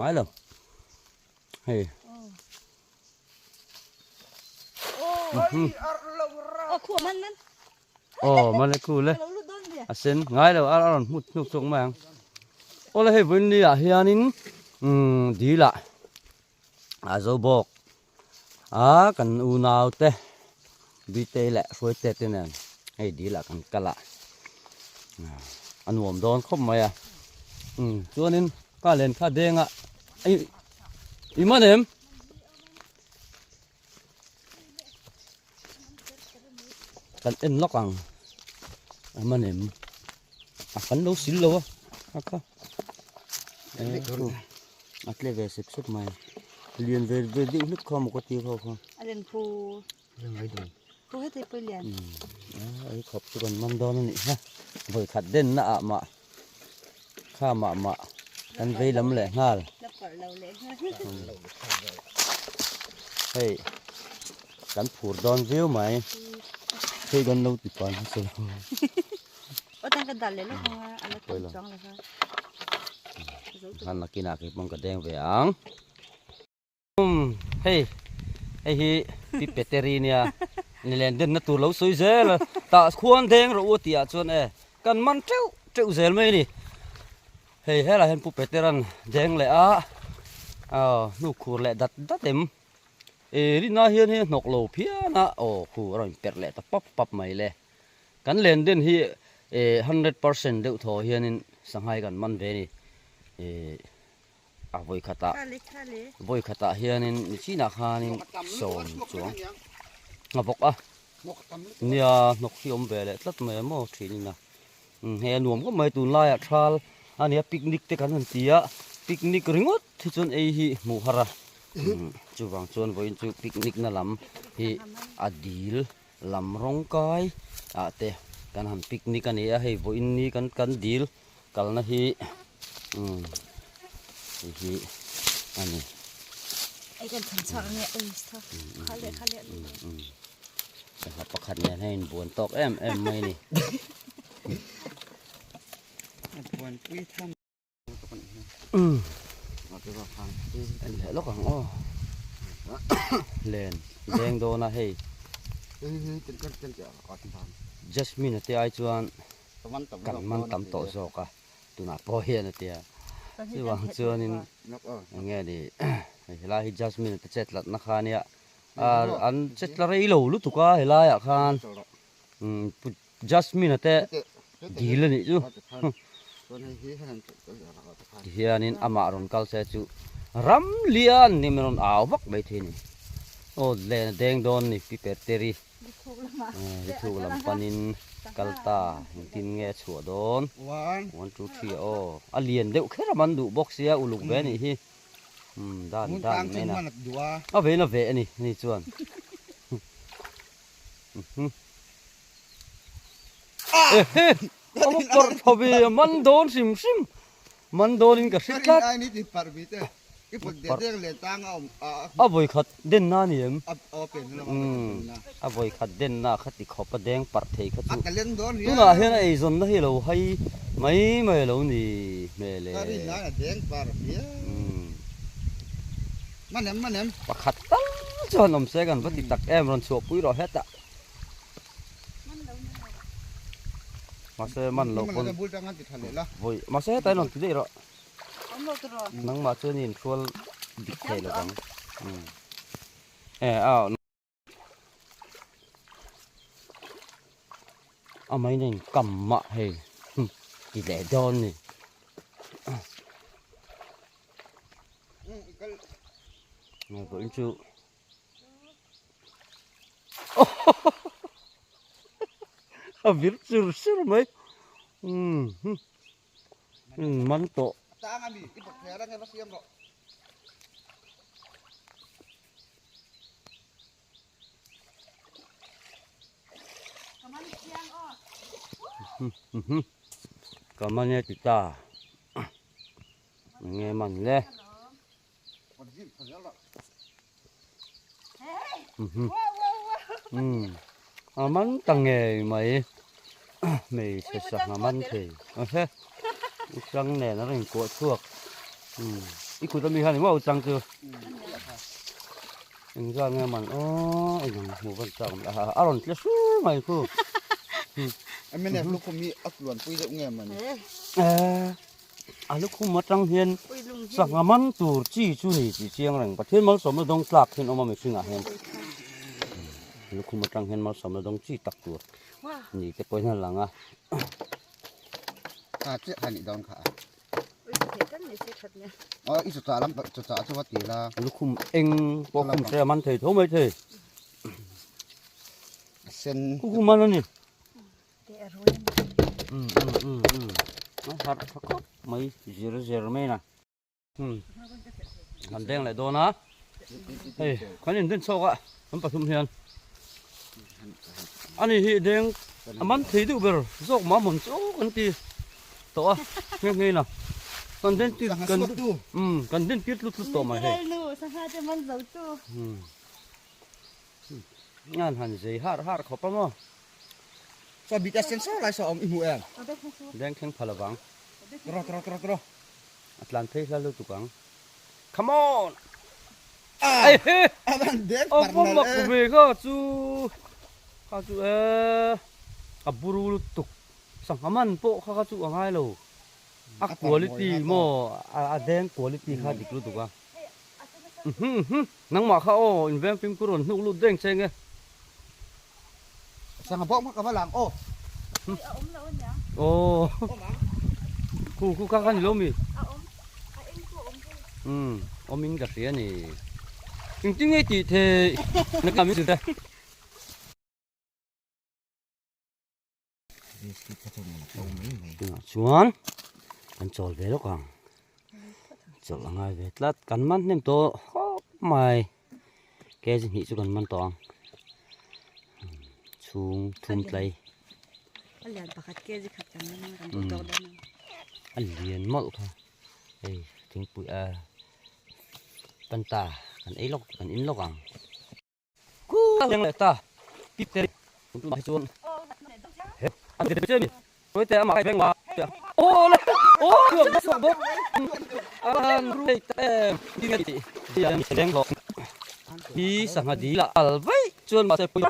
ngai lo hei. Aw man e khu le a sen ngai lo a rawn hmut hnuk chawk mai ang awle hei vawiin ni ah hianin umm dil ah a zo bawk a kan unau te Bitei leh Hruaite te nen hei dil ah kan kal a a nuam dawn khawp mai a umm chuanin ka len kha deng a i man em. Kan en lawk ang a man em a kan lo sil lo a a kha a tle ve sep sep mai lian ve ve deuh hlek kha maw ka tir ho kha a len khu khu heti pawh lian a ei khawp chu kan man dawn a nih kha vawi khat den na ah mah kha mah mah kan vei lam leh nghal hei kan phur dawn viau mai hei kan lo ti pan hmasa lo han nakinah keipawh ka deng ve ang. Umm hei hei hi pi peteri nia nilen denna tur lo sawi zel a tah khuan deng rawh u a tih ah chuan e kan man teuh teuh zel mai a ni hei helaiah hian pu peteran deng leh a aw hnuk khur leh dat dat em e rinna hian hei a hnawk lo phian a aw khu a rawn perh leh ta pap pap mai le kan len den hi e 100% deuh thaw hianin sanghai kan man ve a ni e. A vawi khatah vawi khatah hianin ni chinah khanin sawm chuang a bawk a nia hnawk hi awm ve leh tlat mai a maw thinin a hei a nuam khawp mai tunlaiah thal a nia picnic te kan han ti a picnic ringawt hi chuan ei hi hmuh har a chuvang chuan vawiin chu picnic na lam hi a dil lam rawng kai ah te kan han picnic a ni a hei vawiin ni kan kan dil. Kalna hi umm hei hi a ni. Ei kan than chhuak nge ei tha kha leh kha leh umm sangha pakhat nen hian in buan tawk em em mai a ni. Buan pui tham umm en leh lawk ang aw len deng dawn a hei Jasmine a te ai chuan kan man tam tawh zawk a tunah pawh hian a tia chuvang chuanin eng nge ni helai hi Jasmine te chet tlatna kha ania an chet tla rei lo lutuk a helai ah khan Jasmine te dil a nih chu tihianin amah rawn kal se chu ram lian ni min rawn au vak mai thei a ni aw len a deng dawn a ni pi Perteri. Ri thuk lam panin kal ta engtin nge a chhuah dawn one two three aw a lian deuh kher a man duh bawk sia uluk ve anih hi umm dan dan mai na a vein a veh ani ani chuan ehe a va parh tha ve a man dawn hrim hrim man dawnin ka hre tlat. A vawi khat denna a ni em? Umm, a vawi khat denna kha ti khawp a deng parh thei kha chu. Tunah hian a eizawnna hi a lo hai mai mai a lo ni hmel e. Umm. Pakhat tal chu han awm se kan va ti tak em rawn chhuahpui rawh hetah. Mahse man loh pawn vawi mahse hetah hian rawn ti daih rawh. Nangmah chuan i inhrual dik thei lo vang. E a a mai na in kam mah hei ti leh dawn ni. Vawiin chu a vir chur chur mai. Man tawh. Ka man e ti ta. Nge man le. A man ta ngei mai hmeichhe sangha man thei a he hrang nen a rawn kuah chhuak. I kut ami khan engmah chang chu. Engzat nge man aw eng ang hmuh van chak awm a a rawn tle sur mai khu. Mnf lukhum hi a tluan pui deuh nge mawni? A lukhum atang hian sangha man tur chi chu ni tih chiang reng. Pathian malsawmna dawng tlak hian awm a mihringah hian. Lukhum atang hian malsawmna dawng chi tak tur ni te pawhin a lang a. A chiah kha nih dawn kha a. Aw i chawchah lam chawchah chu va ti la. Lukhum eng pawh khum se a man thei tho mai thei. A sen. Khu khu man a ni. Um um um um a harh tha khawp mai zir zir mai na. Um kan deng leh dawn a hei kan in den chhuak a kan pathum hian ani hi deng a man thei deuh ber zawk mah mawn chu kan ti tawh a nghe nghe na kan den tir kan um kan den tir tlut tlut tawh mai hei um an han zei har har khawp a maw Saw bit a sen saw lai saw awm i hmu em? Deng thleng phal avang. Tro tro tro tro. A tlan phei hla lutuk ang. Come on! Ai he! A van deng par nal e. A va mak ve kha chu. Kha chu e a buru lutuk. Sangha man pawh kha kha chu a ngai lo. A quality maw a deng quality kha dik lutuk a. Nangmah kha aw inveng fimkhur rawn hnuk lut deng cheng e. Sangha bawk hmak ka va lang aw. A awm lo ania. Aw. Khu khu kha kha ni lo mi. A awm. A eng chu a awm hei. Umm awm in ka hria ni. Engtin nge tih theih na ka mi te. Tunah chuan kan chawl ve lawk ang. Chawlh a ngai ve tlat. Kan man hnem tawh khawp mai. Kg hnih chu kan man tawh ang. Chhung thum tlai. A lian pakhat kg khat kan man ang kan duh tawk dawn ang. A lian mawlh kha. Hei thingpui a panta kan ei lawk kan in lawk ang. Leng leh ta pip te tunah hi chuan he an ti che mi sawi te amah veng ma aw le aw chhuak bawk chhuak bawk an rei ta em ti nge ti ti an leng hlawh hi sangha dil ah al vaih chuan mahse pui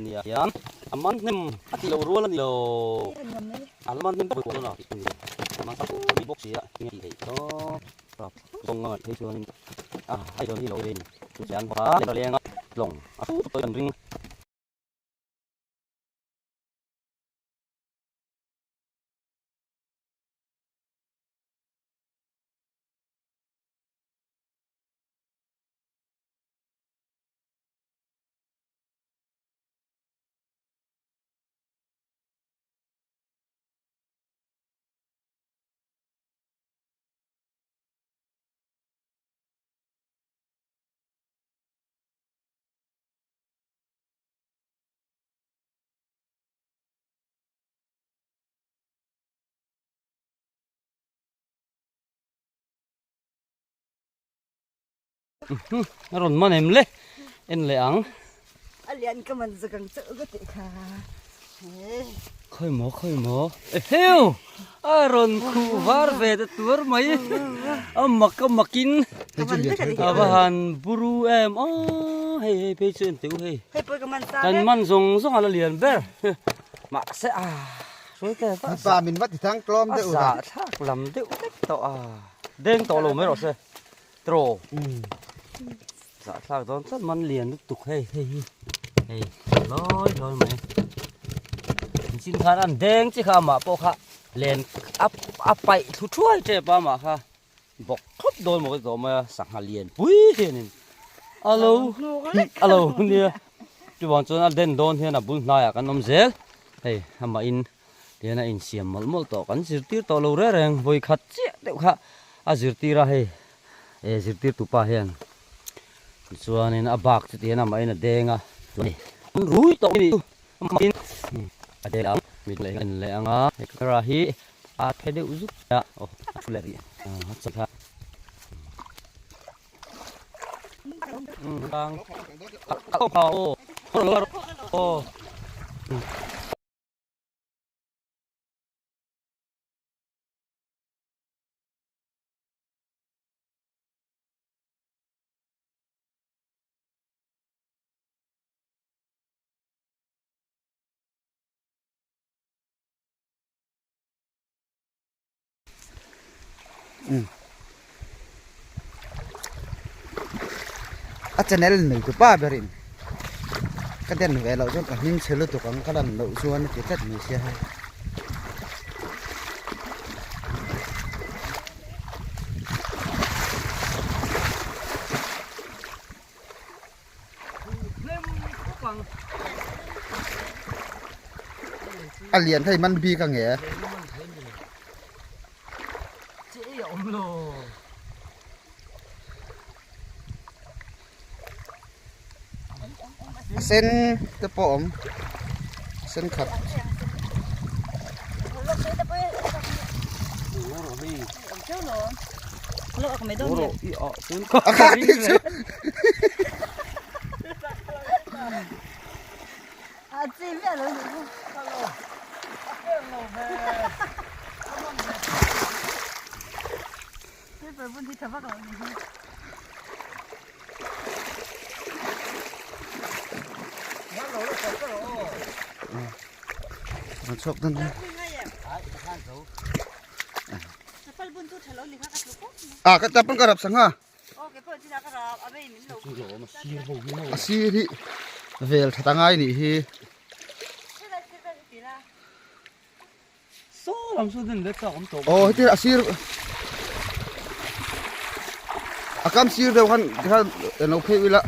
nia hian a man hnem a ti lo rual a ni lo a man hnem bawk a man bawk si a ti theih tawp. Kawng a ngaih phei chuanin a hei dawn hi lo in chu chian bawk a a leng a tlawng a fu tawh kan ring. A rawn man em le en leh ang. A lian ka man zak ang chauh ka tih kha. Khawi maw khawi maw eheu a rawn khuh var ve ta tuar mai a mak a makin a va han buru em aw hei hei phei chu en teh u hei kan man zawng zawng a la lian ber mahse a hruai te va pa min va ti thang tlawm deuh a zahthlak lam deuh vek tawh a deng tawh lo mai rawh se. Traw zahthlak dawn tlat man lian lutuk hei hei hi hei lawi lawi mai chin khan an deng chi kha amah pawh kha len a a paih thlu thuai tep a amah kha bawk khawp dawn maw ka ti tawh mai a sangha lian pui hianin a lo a lo nia chuvang chuan a den dawn hian a bul hnaiah kan awm zel hei amahin Tihian a insiam mawlh mawlh tawh kan zirtir tawh lo reng reng vawi khat chiah deuh kha a zirtir a hei eh zirtirtu pa hian tichuanin a bak chu tihian amahin a deng a an rui tawh a ni amahin a deng ang mit leh en leh ang a he camera hi a phe deuh zuk a aw a thu leh rih a chawlh kha aw. A channel nei tu pa berin ka den ve loh chuan ka hming chhe lutuk ang ka lan loh chuan a ti tlat mai sia hei. A lian hei man bik a nge. A sen te pawh a awm a sen khat. A kha ti chu. An chhuak dawn a. Ah ka chapal ka rap sangha. A sir hi vel tha ta ngai nih hi. Aw heti a sir a kam sir deuh khan tikhan lo phei ila.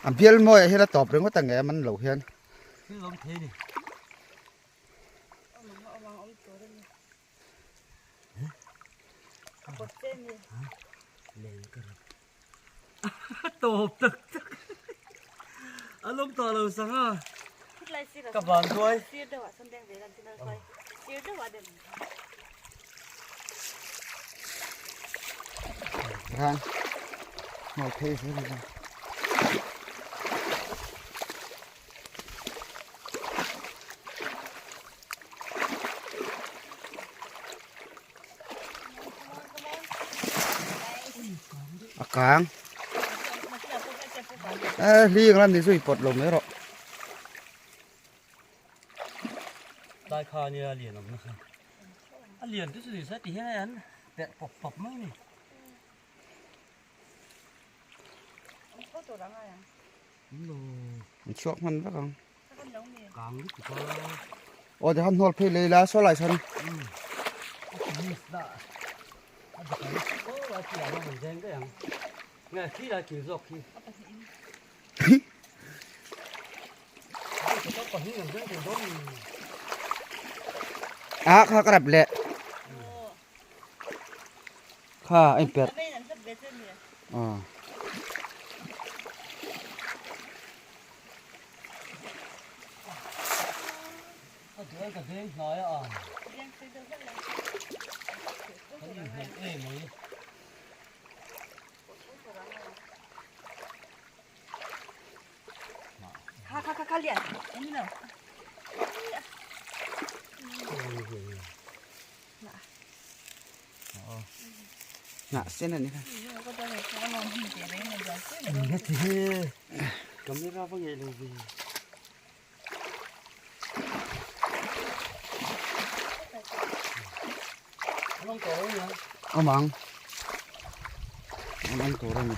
A bial mawi ah hian a tawp ringawt ang em an lo hian. Tawp tak tak a lawm tawh lo sangha ka van duai. Ran ngồi phê thế này. A kang. Ê, ly ang lam ni chu i pawt lo mai rawh. Tlai kha nia lian awm nasa. A lian te chu ni se ti hian an perh pawp pawp mai ni. An chhuak hman vek ang. Kang lutuk a. Aw tikhan hnawl phei lei la saw lai sawn. Nge khi lai kil zawk khi. Ah kha ka rap leh. Kha a inperh. Ah. Hnah sen a ni kha. Camera va ngei lo ve. Awm ang. Awm ang tur a ni.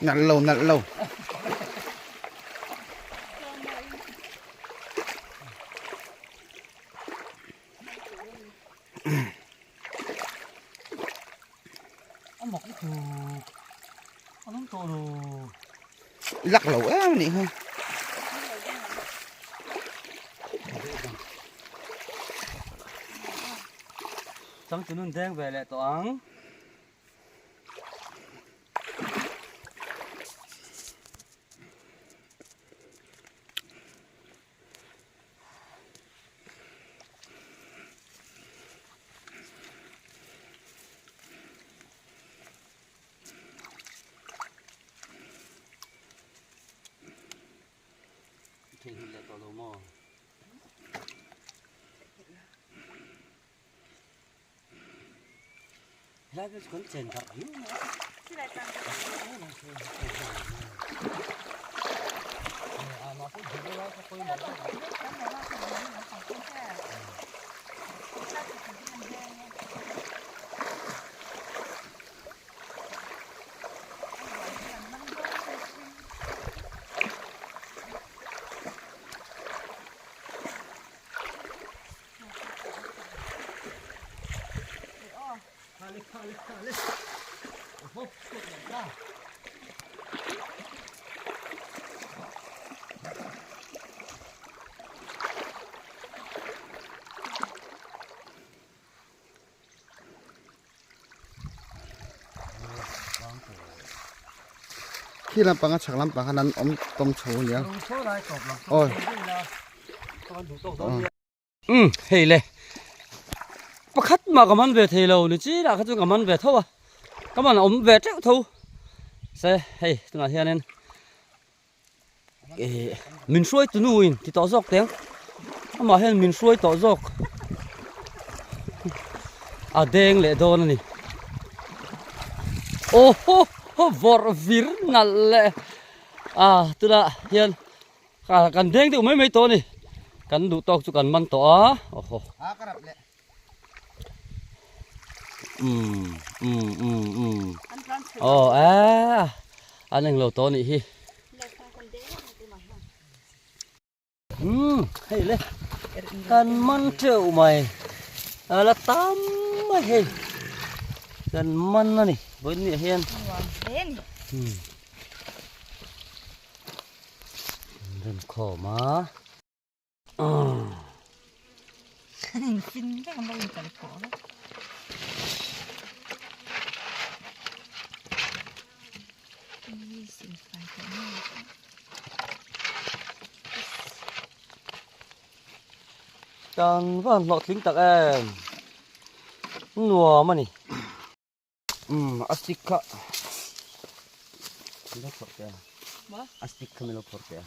Nalh lo nalh lo. Lak lo em a nih kha. Changtunun deng ve leh tawh ang. Theihnghilh leh tawh lo maw? Helai vel chu kan chen darh viau mai a. Khi lampang a chhak lampang khan an awm tawm chho a nia. Aw. Umm hei le pakhat mah ka man ve thei lo ni chi lah kha chu ka man ve tho a ka man a awm ve teuh tho se hei tunah hianin eh min hruai tu nu in ti tawh zawk teng amah hian min hruai tawh zawk a deng leh dawn a ni aw haw haw vawrh vir nalh leh a tunah hian. Kan deng deuh mai mai tawh a ni. Kan duh tawk chu kan man tawh a. Awhaw. Umm umm umm umm. Aw eh an englo tawh a nih hi. Umm hei le kan man teuh mai. A la tam mai hei. Kan man a ni. Vawiin ah hian. Umm. Rem khawm a. Kan van hlawhtling tak em nuam a ni. Umm a stick kha min lo phawrh teh a a stick kha min lo phawrh teh a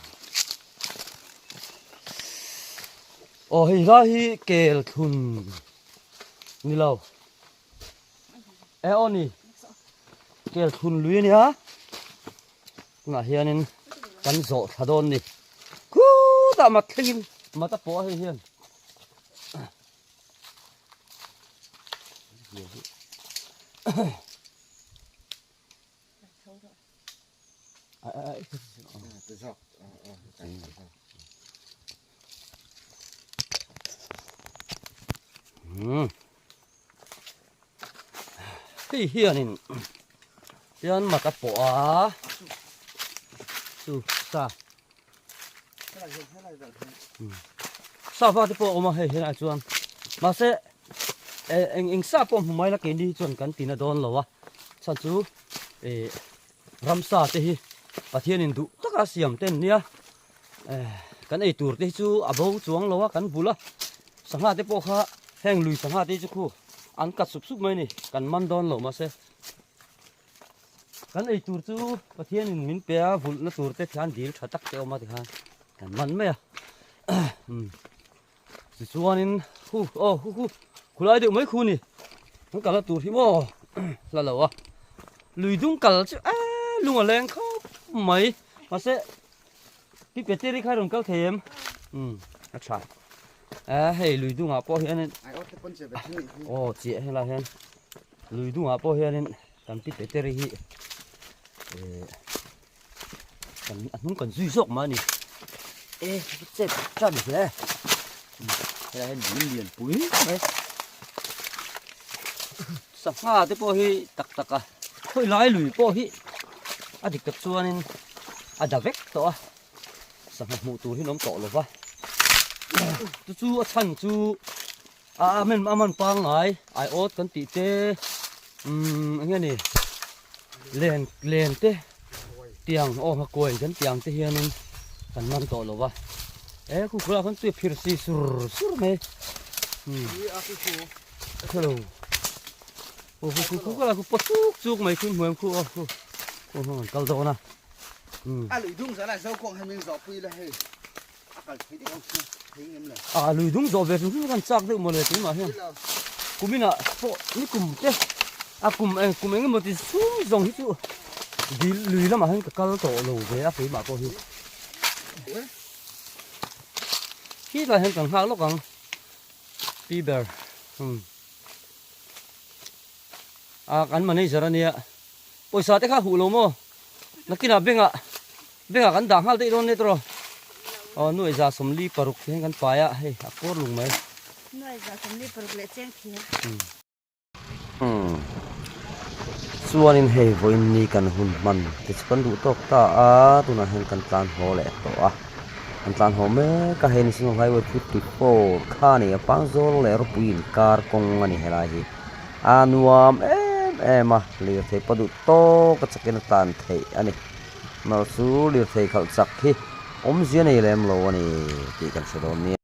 aw hei lai hi kel thlun ni lo e aw ni kel thlun lui a nia tunah hianin kan zawh thla dawn ni khutah mat thlengin mat a pawh a hei hian. Hei hianin hian mat a pawh a chu sa Sava te pawh a awm a hei helaiah chuan mahse eng eng sa pawh hmu mai la keini hi chuan kan tina dawn lo a chhan chu ih ramsa te hi Pathianin duh taka siam te an nia kan ei tur te hi chu a bo chuang lo a kan bul a sangha te pawh kha heng lui sangha te hi chu khu an kat sup sup mai a ni kan man dawn lo mahse. Kan ei tur chu Pathianin min pe a, vulhna tur te thian dil tha tak te awm a tikhan kan man mai a. Tichuanin hu aw hu hu khulai deuh mai khu ni. Kan kalna tur hi maw hla lo a. Lui dung kal chu e lung a leng khawp mai. Mahse Pi Peteri kha rawn kal thei em? Um a tha. E hei lui dungah pawh hianin aw chiah helai hian Lui dungah pawh hianin kan pi Peteri hi eh kan a hnung kan zui zawk mah a ni. E chet tan hle. Helai hian dil lian pui mai. Sangha te pawh hi tak tak a khawi lai lui pawh hi a dik tak chuanin a da vek tawh a. Sangha hmuh tur hi an awm tawh lo va. Chu chu a chhan chu. A a men a man pangngai ai awt kan tih te umm eng nge ni len len te tiang aw nghakuai kan tih ang te hianin kan man tawh lo va e khu khulaiah khan tui a phir si sur sur mai umm hello aw khu khu khu khulaiah khu pawt chuk chuk mai khu hmuam khu aw khu khu an kal dawn a umm a lui dung zan a zo kawng hian min zawh pui la hei. A kal thei deuh ang chu, thei ngem lo. A lui dung zawh ve hrim hrim khan chak deuh mawle keimah hian kuminah pawh ni kum te a kum eng kum eng emaw ti chhung zawng hi chu dil lui lamah hian ka kal tawh lo ve a keimah pawh hi. Khi lai hian kan nghak lawk ang pi ber umm a kan manager ania pawisa te kha huh lo maw nakinah bank ah Bengah kan dah nghal daih dawn nia tawh aw 946 hian kan pai a hei a kawr lung mai. 946 leh cheng thir. Umm chuanin hei vawiin ni kan hun hman te chu kan duh tawk ta a tunah hian kan tlan haw leh tawh a kan tlan haw mek a hei National Highway 54 kha a ni a Pangzawl leh Rawpui inkar kawng a ni helai hi a nuam em em a lirthei pawh duh tawk a chakin a tlan theih a ni. Mar chu lirthei khalh chak hi awmzia nei lem lo a ni tih kan hre dawn nia.